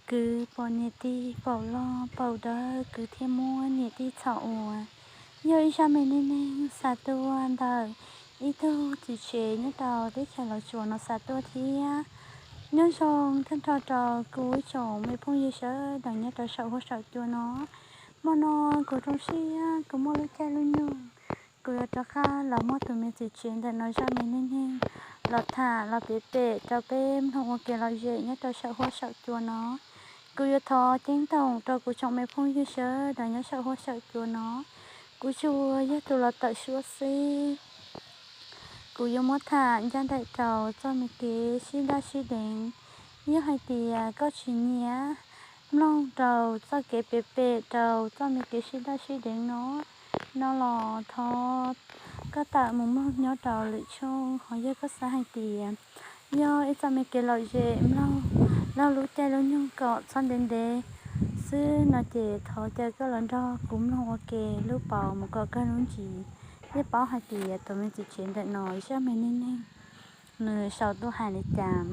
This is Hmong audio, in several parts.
kwv pom niam tij paum loj paum dawb, kwv thiaj muab niam tij txhom ua. Yog ib zaj me neej neeg xa tuaj ntawm ib tug txiv tsev nyob rau teb chaws Los Tsuas no xa tuaj thiab. Nyob zoo tag nrho rau kuv ib tsoom me phooj ywg sawv daws nyob rau saum huab saum cua no. Hmo no kuv zoo siab kuv muaj lub caij lub nyoog, kuv yuav rov qab los muab tus me txiv tsev ntawm no zaj me neej neeg los tham los piav pem rau peb mloog ua kev lom zem nyob rau saum huab saum cua no. Kuv yuav thov ceeb toom rau kuv tsoom me phooj ywg sawv daws nyob saum huab saum cua no, kuv tsuas yog tus los tawm suab xwb. Kuv yuav muab tham ncaj nraim rau txoj me kev sib daj sib deev. Yog hais tias koj tsis nyiam mloog rau txoj kev piav pem rau txoj me kev sib daj sib deev no, no los thov koj tawm mus mloog nyob rau lwm tshooj. Ho yog koj xav hais tias yog ib txoj me kev lom zem mloog laug lub caij lub nyoog kom txhob ntev ntev xwb no ces thov caw koj los nrog kuv mloog ua ke lub paus mus kom kawg lub ntsis, thiaj paub hais tias tus me txiv tsev ntawm no zaj me neej neeg nws sau tuaj hais li cas.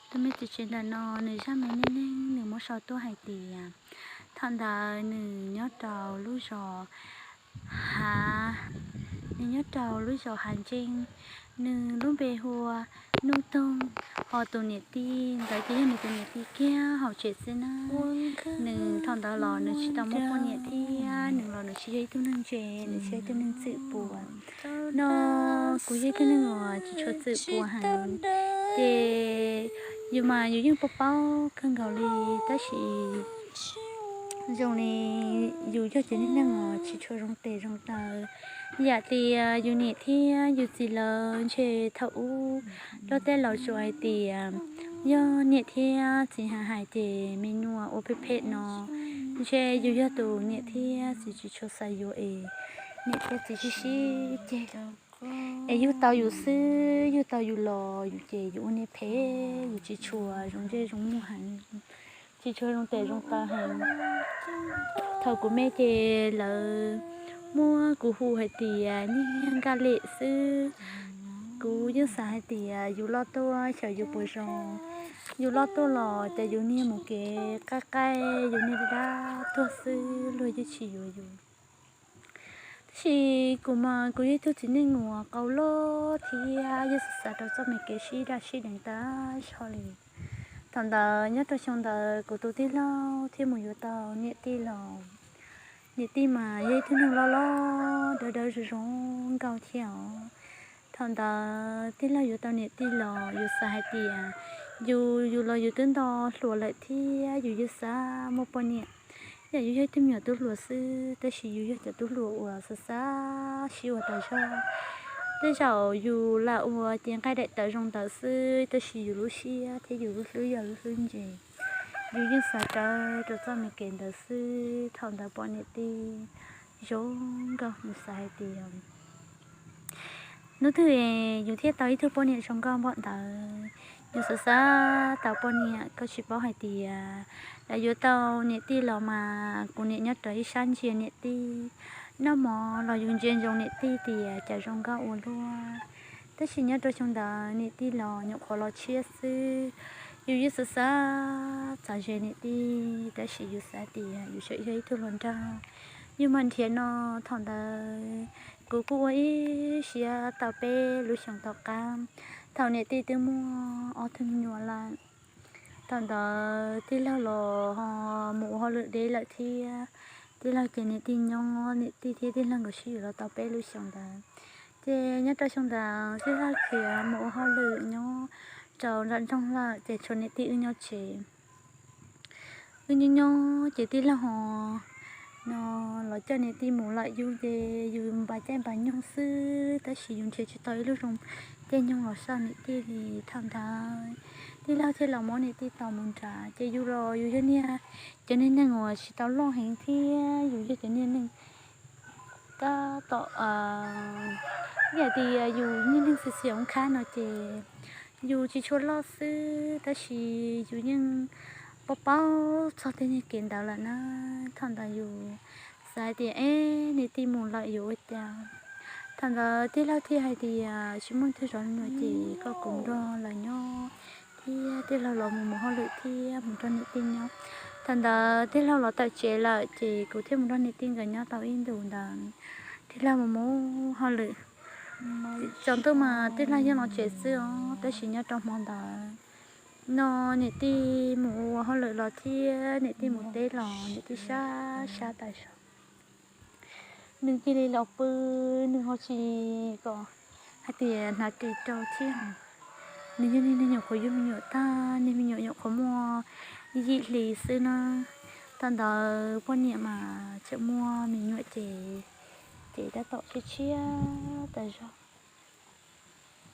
Tus me txiv tsev ntawm no nws zaj me neej neeg nws muab sau tuaj hais tias thaum ntawd nws nyob rau lub zos Hav, nws nyob rau lub zos Hav Ntseej, nws lub npe hu ua Nuj Toog, ho tus niam tij ntawd ces yog nws tus niam tij kiag hauv tsev xwb na. Nws thaum ntawd los nws tsis tau muaj poj niam thiab nws los nws tsis yog ib tug neeg ntse, nws tsis yog ib tug neeg txwm puas no. Kuv yog ib tug neeg uas tsis tshua txwm puas heev, ces yus mas yus yeej paub paub kawg nkaus li, tab sis zoo li yus yog cov niag neeg uas tsis tshua zoo tes zoo taw. Yam tias yus niam thiab yus txiv lawv ntshe thaum ub luag tej laus tsuas hais tias yog niam thiab txiv hais hais ces me nyuam ua phem phem no, ntshe yus yog tus niam thiab txiv tsis tshua xav yuav es niam thiab txiv sib sib ceg es yug tau yus xwb, yug tau yus los yus ces yus ua niag phem, yus tsis tshua zoo ntsej zoo muag heev, tsis tshua zoo tes zoo taw heev. Thaum kuv me ces lawv muab kuv hu hais tias niag Nkaj Lem xwb. Kuv yeej xav hais tias yus loj tuaj xyov yus puas zoo, yus loj tuaj los ces yus niag mus kev qaij qaij, yus niag dab tuag xwb luag yeej tsis yuav yus. Tab sis kuv mas kuv yog ib tug txiv neej uas qau loj thiab yeej xav xav rau txoj me kev sib daj sib deev tag zog li. Thaum ntawd nyob rau xyoo ntawd kuv tus tij laug thiaj mus yuav tau niam tij los. Niam tij mas yog ib tug neeg loj loj dawb dawb zoo zoo nkauj thiab os. Thaum ntawd tij laug yuav tau niam tij los yus xav hais tias yus, yus los yus twb nto hluas lawm thiab yus yeej xav muaj poj niam. Yam yus yog ib tug me nyuam tub hluas xwb, tab sis yus yog cov tub hluas uas xav xav sib ua tas zog. Tej zaum yus lam ua ces nqaij daim tawv zoo ntawd xwb, tab sis yus lub siab thiab yus lub hlwb yog lub hlwb ntse. Yus yeej xav rawv rau txoj me kev ntawd xwb. Thaum ntawd pom niam tij zoo nkauj, yus xav hais tias hnub twg yus thiaj tau ib tug poj niam zoo nkauj npaum ntawd. Yus xav xav tau poj niam, koj tsis paub hais tias lawv yuav tau niam tij los mas kuv niam nyob rau ib sab ntsia niam tij, noj mov los yus ntsia ntsoov niam tij tias cas zoo nkauj ua luaj. Tab sis nyob rau xyoo ntawd niam tij los nyuam qhuav los tshiab xwb. Yus yeej xav xav txav ze niam tij, tab sis yus xav tias yus tseem yog ib tug hluas nraug, yus mam nrhiav no. Thaum ntawd kuv kuj ua ib siab tau peb lub xyoos tom qab, thaum niam tij twb muaj ob tug me nyuam lawm. Thaum ntawd tij laug los ho mus ua hauj lwm deb lawm thiab. Tij laug ces niam tij nyob, niam tij thiab tij laug nkawd sib yuav los tau peb lub xyoos ntawd. Ces nyob rau xyoo ntawd tij laug khiav mus ua hauj lwm nyob rau nram nroog lawm, ces tshuav niam tij wb nyob tsev. Wb nyob nyob ces tij laug ho no los coj niam tij mus lawm, yus ces yus npaj caij npaj nyoog xwb, tab sis yus nrhiav tsis tau ib lub zoo caij nyoog los saib niam tij li. Thaum ntawd tij laug thiaj los muab niam tij tos mus nrad, ces yus los yus yog niag, cov niag neeg uas tsis tau loj heev thiab yus yog cov niag neeg tab tom, yam tias yus niag neeg xiv xiv oob khab no ces yus tsis tshua loj xwb, tab sis yus yeej paub paub txog tej niag kev ntawd lawm na. Thaum ntawd yus xav tias eb, niam tij mus lawm yuav ua cas. Thaum ntawd tij laug thiaj hais tias tsis muaj twg zov no ces koj kuv nrog lawv nyob. thiab tij laug los mus mus hauj lwm thiab mus nrog niam tij nyob. Thaum ntawd tij laug los tawm tsev lawm ces kuv thiaj mus nrog niam tij nkawd nyob tau ib ntus ntawd. Tij laug mus mus hauj lwm, tsaus ntuj mas tij laug yeej los tsev xwb os, tab sis nyob rau hmo ntawd no niam tij mus ua hauj lwm los thiab niam tij mus teb los niam tij sab sab tas zog. Nws cia li los pw, nws ho tsis kom hais tias hnav ris rau thiab. Nws yog niag me nyuam qhuav yug me nyuam tag, niag me nyuam nyuam qhuav muaj yim hli xwb na. Thaum ntawd poj niam mas tseem muaj me nyuam ces, ces tab tom tshiab tshiab tas zog.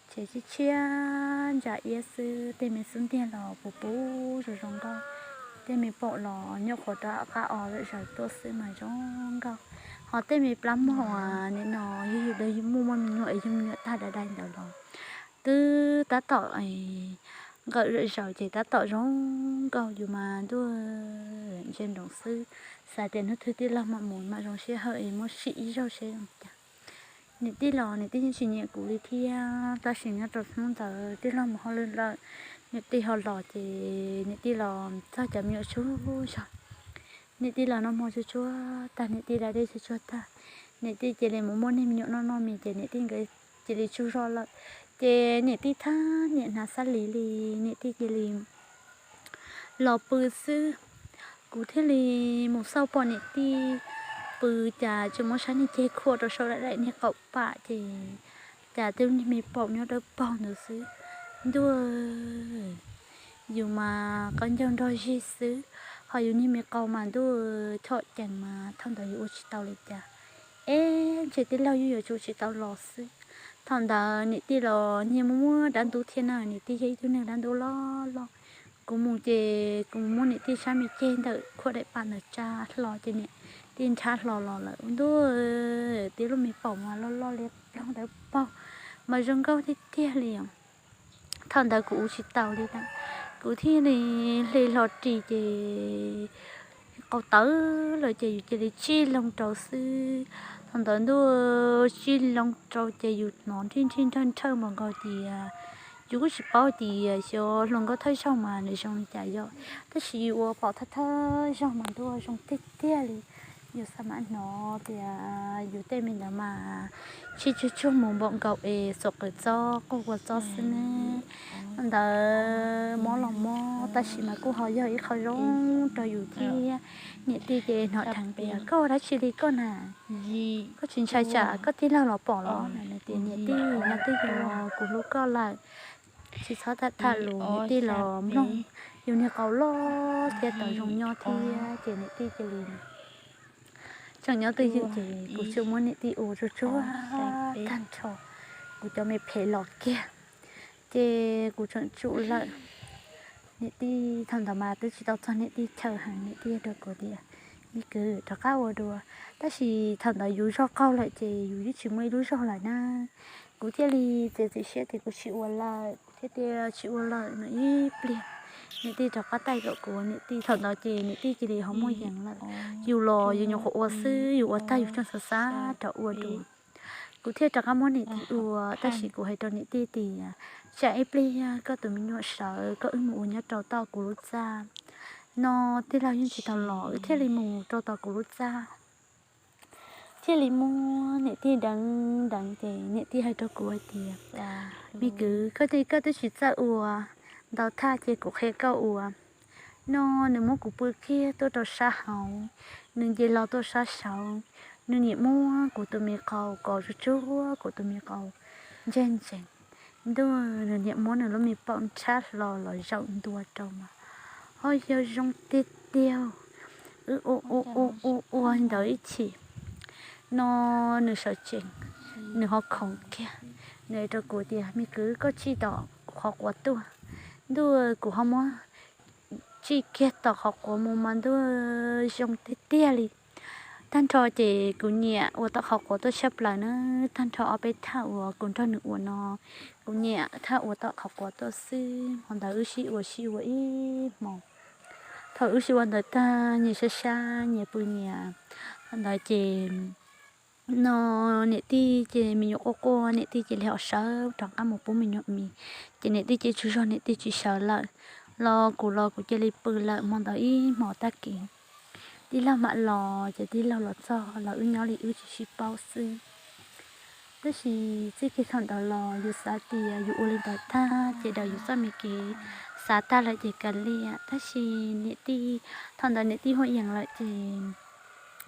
Ces tshiab tshiab ntsa iab xwb, tej me xub ntiag los puv puv zoo zoo nkauj, tej me paum los nyuam qhuav rov qab o zom zaws tuaj xwb mas zoo nkauj. Ho tej me plab mog uas nim no yog yus muaj muaj me nyuam es yug me nyuam tag dai dai ntawd los twb tab tom nqawm zom zaws ces tab tom zoo nkauj, yus mas ntuj ntsia nroos xwb. Xav tias hnub twg tij laug mam mus mam zoo sij hawm es muab sim ib zaug seb zoo cas. Niam tij los niam tij yeej tsis nyiam kuv li thiab, tab sis nyob rau hnub ntawd tij laug mus hauj lwm lawm, niam tij ho los ces niam tij los txog cov me nyuam tsuag zog. Niam tij los noj hmo tsuag tsuag tag, niam tij da dej tsuag tsuag tag, niam tij cia li mus muab niag me nyuam noj noj mis ces niam tij nkawd cia li tsaug zog lawm. Ces niam tij thab niam hnav xab lis li, niam tij cia li los pw xwb. Kuv thiaj li mus xauj pom niam tij pw cas tseem muab sab niag ceg khuam rau saum daim daim niag qaum pam ces cas tej lub niag me paum nyob dawb paug ntawd xwb. Ntuj, yus mas qaub ncaug nrog zig xwb, ho yus niag me qau mas ntuj chom cees mas thaum ntawd yus ua tsis tau li cas. Eb, ntshe tij laug yeej yuav tsum tsis tau los xwb. Thaum ntawd niam tij los nyias muaj muaj dab ntub thiab na, niam tij yog ib tug neeg dab ntub loj loj. Kuv mus ces kuv muab niam tij sab me ceg ntawm khuam daim pam ntawd tsa hlo ces niam tij nrhab hlo los lawm. Ntuj, tib lub me paum mas loj loj liab ploog dawb paug mas zoo nkauj tiag tiag li os. Thaum ntawd kuv ua tsis taus li lawm, kuv thiaj li hle hlo ris ces qau tawv lawm ces yus cia li tsij loo rau xwb. Thaum ntawd ntuj tsij loo rau ces yus hnov nrhij nrhij nrhawj nrhawj npaum nkaus tias yus kuj tsis paub tias xyov hluas nkauj thawj zaug mas nws zoo li cas yom, tab sis yus ua pom thawj thawj zaug mas ntuj zoo tiag tiag li. Yus xav mam hnov tias yus tej me ntawd mas tsij tsuag tsuag mus npaum nkaus es xuas qws txob quaj ua txob xwb ne. Ntawd mob los mob tab sis mas kuj ho yog ib qho zoo rau yus thiab. Niam tij ces hnov dheev tias koj ua dab tsi li koj na, koj tsis ntshai tsam koj tij laug los pom los? Tias niam tij, no twb yog kuv hlub koj lawm, tsis txhob tham tham lus. Niam tij los mloog yus niag qau loj thiab tawv zoo nyob thiab ces niam tij cia li tseem nyob twj ywm ces kuv tsuas muab niam tij ua tsuag tsuag tag nrho, kuv cov me phem los kiag ces kuv tseem tsum lawm. Niam tij thaum ntawd mas twb tsis tau txog niam tij chaw heev, niam tij rau kuv tias, me kwv, rov qab ua dua. Tab sis thaum ntawd yus zog qaug lawm ces yus yeej tsis muaj ib lub zog lawm na. Kuv thiaj li txiav txim siab tias kuv tsis ua lawm, kuv thiaj tias tsis ua lawm no ib pliag. Niam tij rov qab taij kom kuv, niam tij thaum ntawd ces niam tij cia li ho muaj yees lawm. Yus los yus nyuam qhuav ua xwb, yus ua tag yus tseem xav xav rov ua dua. Kuv thiaj rov qab muab niam tij ua, tab sis kuv hais rau niam tij tias, tsam ib pliag koj tus me nyuam sawv koj wb mus ua nyob rau tom kuv lub txaj. No tij laug yeej tsis tau los, wb thiaj li mus rau tom kuv lub txaj. Thiaj li muab niam tij deev deev ces niam tij hais rau kuv hais tias, me kwv, koj twb tsis txawj ua ntau thaj ces kuv qhia koj ua. No nws muab kuv pw kiag tuaj rau sab hauv, nws nce hlo tuaj sab saud, nws niam muab kuv tus me qau kov tsuag tsuag, kuv tus me qau ntseg ntsees. Ntuj, nws niam muab nws lub me paum nrhab hlo los zaum ntua rau mas ho yog zoo tiag tiag, wb ua ua ua ua ua ntawd ib chim. No nws sawv tsees, nws ho khoov kiag, nws hais rau kuv tias, me kwv, koj tsij tom qhov quav tuaj. Ntuj, kuv ho muab tsij kiag tom qhov quav mus mas ntuj zoo tiag tiag li. Tag nrho ces kuv nyiam ua tom qhov quav tuaj tshaj plaws na, tag nrho ob peb thaj uas kuv nrog nws ua no, kuv nyiam thaj ua tom qhov quav tuaj xwb. Hmo ntawd wb sib ua sib ua ib hmos. Thaum wb sib ua ntawd tag nyias sab sab nyias pw nyias, thaum ntawd ces no niam tij ces me nyuam quaj quaj, niam tij cia li ho sawv rov qab mus pub me nyuam mis. Ces niam tij ces tsaug zog, niam tij tsis sawv lawm. Los kuv los kuv cia li pw lawm hmo ntawd ib hmos tag kis. Tij laug mam los ces tij laug los txog los wb nyob li wb tsis sib paub xwb. Tab sis txij kiag thaum ntawd los yus xav tias yus ua li ntawd tag ces daws yus txoj me kev xav tag lawm ces kav liam. Tab sis niam tij, thaum ntawd niam tij huaj yees lawm ces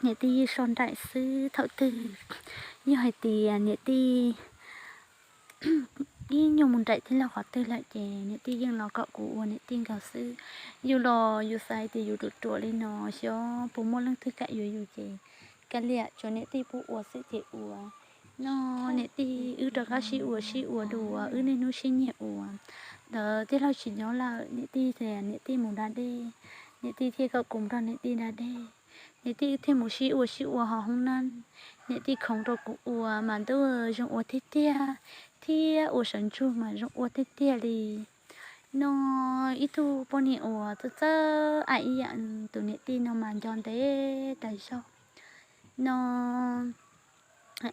niam tij yeej so nraim xwb. Thaum twg yog hais tias niam tij ib nyuag mus nraim tij laug qhov twg lawm ces niam tij yeej los kom kuv ua niam tij nkaus xwb. Yus los yus xav tias yus ruam ruam li no xyov puas muaj leej twg kam yuav yus ces kav liam, tsuav niam tij pub ua xwb ces ua. No niam tij wb rov qab sib ua sib ua dua, wb niaj hnub sib nyiag ua. Ntawd tij laug tsis nyob lawm, niam tij tias niam tij mus da dej, niam tij thiaj kom kuv nrog niam tij da dej. Niam tij thiaj mus sib ua sib ua hauv hoob nab. Niam tij khoov rau kuv ua mas ntuj zoo ua tiag tiag, thiab ua sawv ntsug mas zoo ua tiag tiag li. No ib tug poj niam uas txawj txawj aim ib yam tus niam tij no mas nco ntev tas zog. No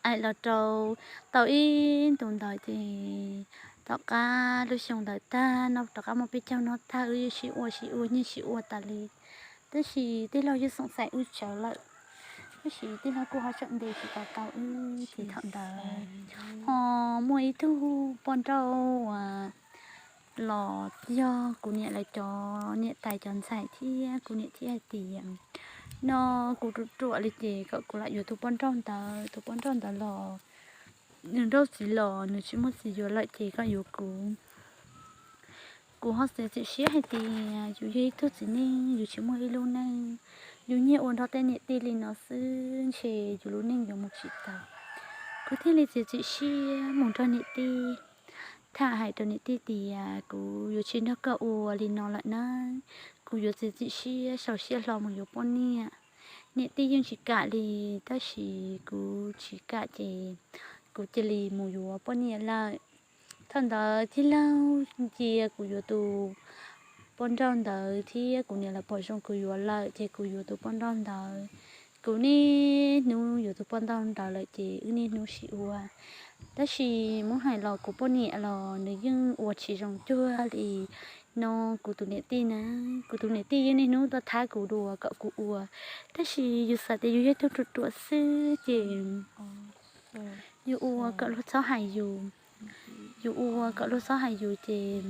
aim los rau tau ib ntus ntawd ces tom qab lub xyoo ntawd tag no rov qab muaj peb caug no tag wb yeej sib ua sib ua nyiag sib ua tas li. Tab sis tij laug yeej xoom xaiv wb tsawv lawm, tab sis tij laug kuj ho tseem ntes tsis tau tau wb ces thaum ntawd ho muaj ib tug poj nrauj uas los yog kuv niam lawv cov niam tais cov ntxhais thiab kuv niam thiaj hais tias no kuv ruam ruam li ces kom kuv lam yuav tus poj nrauj ntawd, tus poj nrauj ntawd los nws nrauj txiv los nws tsis muaj txiv yuav lawm ces koj yuav kuv. Kuv ho txiav txim siab hais tias yus yog ib tug txiv neej, yus tsis muaj ib lub neej, yus nyiag ua nrog tej niam tij li no xwb ntshe yus lub neej yuav mus tsis tau. Kuv thiaj li txiav txim siab mus nrog niam tij tham hais rau niam tij tias kuv yuav tsis nrog koj ua li no lawm na, kuv yuav txiav txim siab sau siab hlo mus yuav poj niam. Niam tij yeej tsis kam li, tab sis kuv tsis kam ces kuv cia li mus yuav poj niam lawm. Thaum ntawd tij laug cia kuv yuav tus poj nrauj ntawd thiab kuv niam lawv pom zoo kuv yuav lawm ces kuv yuav tus poj nrauj ntawd. Kuv niaj hnub yuav tus poj nrauj ntawd lawm ces wb niaj hnub sib ua. Tab sis muab hais los kuv poj niam los nws yeej ua tsis zoo cuag li no kuv tus niam tij na. Kuv tus niam tij yeej niaj hnub tuaj thab kuv dua kom kuv ua, tab sis yus xav tias yus yog ib tug ruam ruam xwb ces yus ua kom luag txhob hais yus. Yus ua kom luag txhob hais yus ces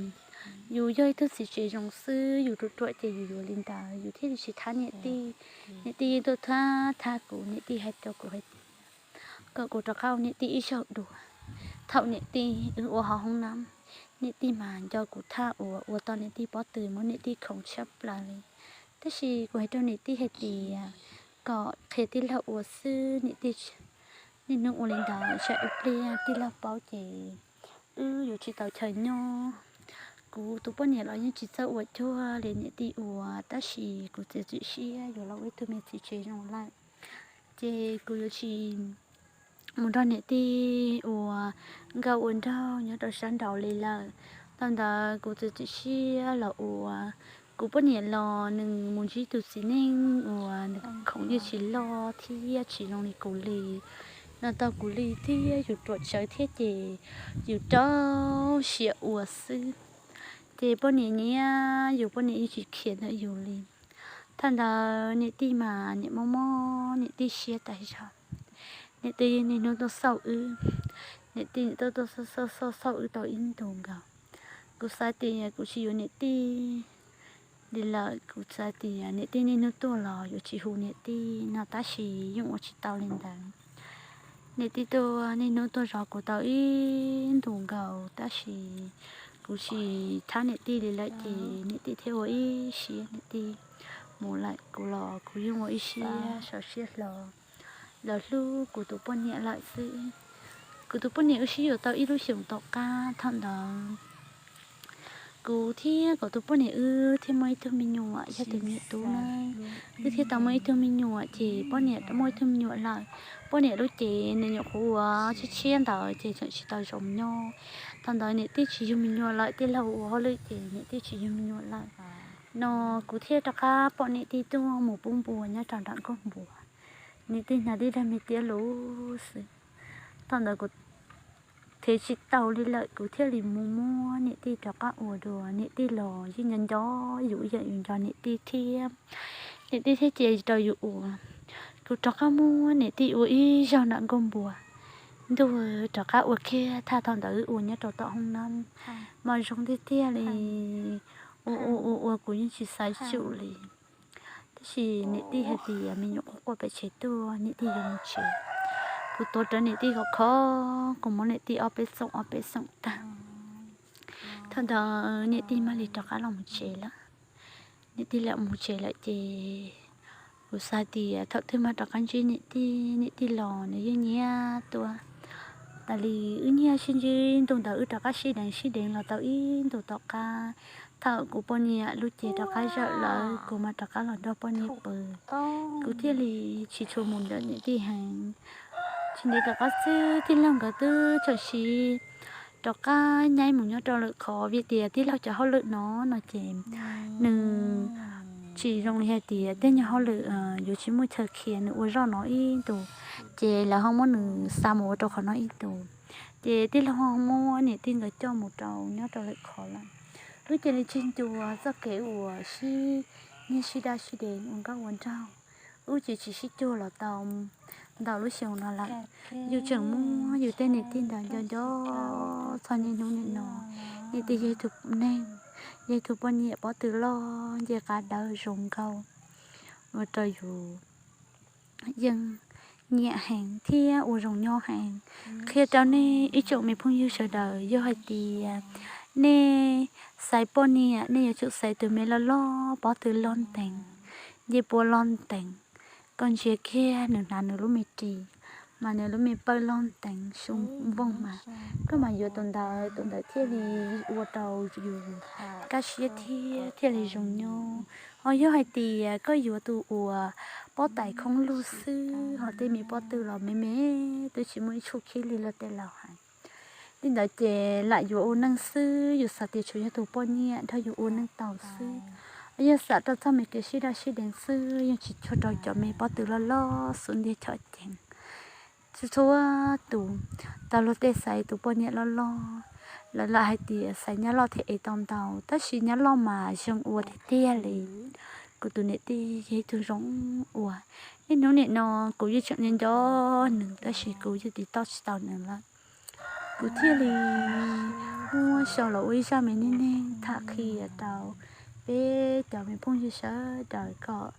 yus yog ib tug txiv tsev zoo xwb, yus ruam ruam ces yus yuav li ntawd, yus thiaj li tsis thab niam tij. Niam tij yeej tuaj thab thab kuv, niam tij hais rau kuv hais tias kom kuv rov qab ua niam tij ib zaug dua. Thaum niam tij wb ua hauv hoob nab, niam tij mas nco kuv thaj uas ua tau niam tij pob tw muab niam tij khoov tshaj plaws li. Tab sis kuv hais rau niam tij hais tias kom qhia tij laug ua xwb, niam tij niaj hnub ua li ntawd tsam ib pliag tij laug paub ces wb yuav tsis tau chaw nyob. Kuv tus poj niam los yeej tsis txawj ua cuag li niam tij ua, tab sis kuv txiav txim siab yuav los ua ib tug me txiv tsev zoo lawm, ces kuv yuav tsis mus nrog niam tij ua nkauj ua nraug nyob rau sab nraud li lawm. Thaum ntawd kuv txiav txim siab los ua. Kuv poj niam los nws mus ntsib tus txiv neej uas nws khoom yeej tsis loj thiab tsis zoo li kuv li, no tau kuv li thiab yus ruam tsawv thiab ces yus rau siab ua xwb. Ces poj niam nyiam yus, poj niam yeej tsis khiav ntawm yus li. Thaum ntawd niam tij mas niam mob mob niam tij siab tas zog. Niam tij niaj hnub tuaj xauj wb, niam tij niam tuaj tuaj xauj xauj xauj xauj wb tau ib ntus nkaus. Kuv xav tias kuv tsis yuav niam tij li lawm, kuv xav tias niam tij niaj hnub tuaj los yuav tsis hu niam tij no, tab sis yeej ua tsis tau li ntawd. Niam tij tuaj niaj hnub tuaj zov kuv tau ib ntus nkaus, tab sis kuv tsis thab niam tij li lawm ces niam tij thiaj ua ib siab niam tij mus lawm, kuv los kuv yeej ua ib siab sau siab hlo los hlub kuv tus poj niam lawm xwb. Kuv tus poj niam wb sib yuav tau ib lub xyoos tom qab thaum ntawd, kuv thiab kuv tus poj niam wb thiaj muaj ib tug me nyuam, yog tus me nyuam tub na. Wb thiaj tau muaj ib tug me nyuam ces poj niam muaj ib tug me nyuam lawm. Poj niam lub cev nws nyuam qhuav ua tshiab tshiab ntawd ces tseem tsis tau zoo nyob. Thaum ntawd niam tij tsis yug me nyuam lawm, tij laug ua hauj lwm ces niam tij tsis yug me nyuam lawm. No kuv thiaj rov qab pom niam tij tuaj mus pub npua nyob rau nram nkuaj npua. Niam tij hnav tib daim me tiab lus xwb. Thaum ntawd kuv thev tsis tau li lawm, kuv thiaj li mus muab niam tij rov qab ua dua. Niam tij los yeej nco nco yus ib yam yus nco niam tij thiab. Niam tij thiaj cia rau yus ua. Kuv rov qab muab niam tij ua ib zaug nram nkuaj npua. Ntuj, rov qab ua kiag thaj thaum ntawd wb ua nyob rau tom hoob nab, mas zoo tiag tiag li. Ua ua ua ua kuv yeej tsis xaiv tsum li. Tab sis niam tij hais tias me nyuam quaj quaj pem tsev tuaj, niam tij yuav mus tsev. Kuv tuav rawv niam tij khov kho, kuv muab niam tij ob peb xoom ob peb xoom tag. Thaum ntawd niam tij mam li rov qab los mus tsev lawm. Niam tij lam mus tsev lawm ces kuv xav tias thaum twg mam rov qab ntsib niam tij, niam tij los nws yeej nyiam tuaj. Tas li wb nyiag sib ntsib ntu ntawd wb rov qab sib deev sib deev los tau ib ntus tom qab, thaum kuv poj niam lub cev rov qab zawm lawm kuv mam rov qab los nrog poj niam pw. Kuv thiaj li tsis tshua mus ntawm niam tij heev. Tsis ntev tom qab xwb tij laug nkawd twb txawm siv rov qab nyaib mus nyob rau lwm qhov vim tias tij laug cov hauj lwm no no ces nws tsis zoo li hais tias tej nyuag hauj lwm yuav tsis muaj chaw khiav, nws ua zoj no ib ntus ces lawv ho muab nws xa mus ua rau qhov no ib ntus. Ces tij laug ho muab niam tij nkawd coj mus rau nyob rau lwm qhov lawm. Wb cia li tseg ncua txoj kev uas sib nyiag sib dab sib deev ua nkauj ua nraug. Wb ces tsis sib cuag los tau ntau lub xyoo no lawm. Yus tseem muab yus tej niam tij ntawd nco nco txog niaj hnub nim no. Niam tij yog ib tug neeg, yog ib tug poj niam pob tw loj nce qab dawb zoo nkauj, ua rau yus yeej nyiam heev thiab ua zoo nyob heev. Qhia rau nej ib tsoom me phooj ywg sawv daws, yog hais tias nej xaiv poj niam, nej yuav tsum xaiv tus me loj loj, pob tw loj nteev, ncej puab loj nteev. Koj ntsia kiag nws hnav nws lub me ris, mas nws lub me pawg loj nteev su npooj mas, koj mas yuav tus ntawd, tus ntawd thiaj li ua rau yus kaj siab thiab thiaj li zoo nyob. Ho yog hais tias koj yuav tus uas pob tais khoob lug xwb, ho tej me pob tw los me me, twb tsis muaj ib tshum khib li luag tej laus hais. Li ntawd ces lam yuav ua neej xwb, yus xav tias tsuas yog tus poj niam nrog yus ua neej tau xwb. Yog xam rau txoj me kev sib daj sib deev xwb, yeej tsis cuag rau cov me pob tw loj loj xub ntiag chom ceev. Txhua txhua tus tau luag tej xaiv tus poj niam loj loj, lawv lam hais tias xaiv nyab loj thiaj ev tau ntau, tab sis nyab loj mas zoo ua tiag tiag li. Kuv tus niam tij yog ib tug zoo ua. Niaj hnub nim no kuv yeej tseem nco nco nws, tab sis kuv yeej tiv tauj tsis tau nws lawm. Kuv thiaj li muab sau los ua ib zaj me neej neeg tham qhia rau peb cov me phooj ywg sawv daws kom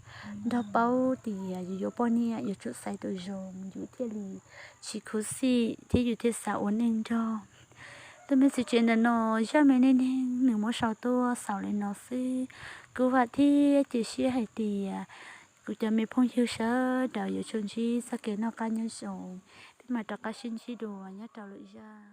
nrog paub tias yus yuav poj niam yuav tsum xaiv tus zoo, yus thiaj li tsis khuv xim thiab yus thiaj xav ua neej nrog. Tus me txiv tsev ntawm no, zaj me neej neeg nws muab sau tuaj xaus li no xwb. Kuv vam thiab cia siab hais tias kuv cov me phooj ywg sawv daws yuav tsum ntsib txoj kev noj qab nyob zoo. Peb mam rov qab sib ntsib dua nyob rau lwm zaj.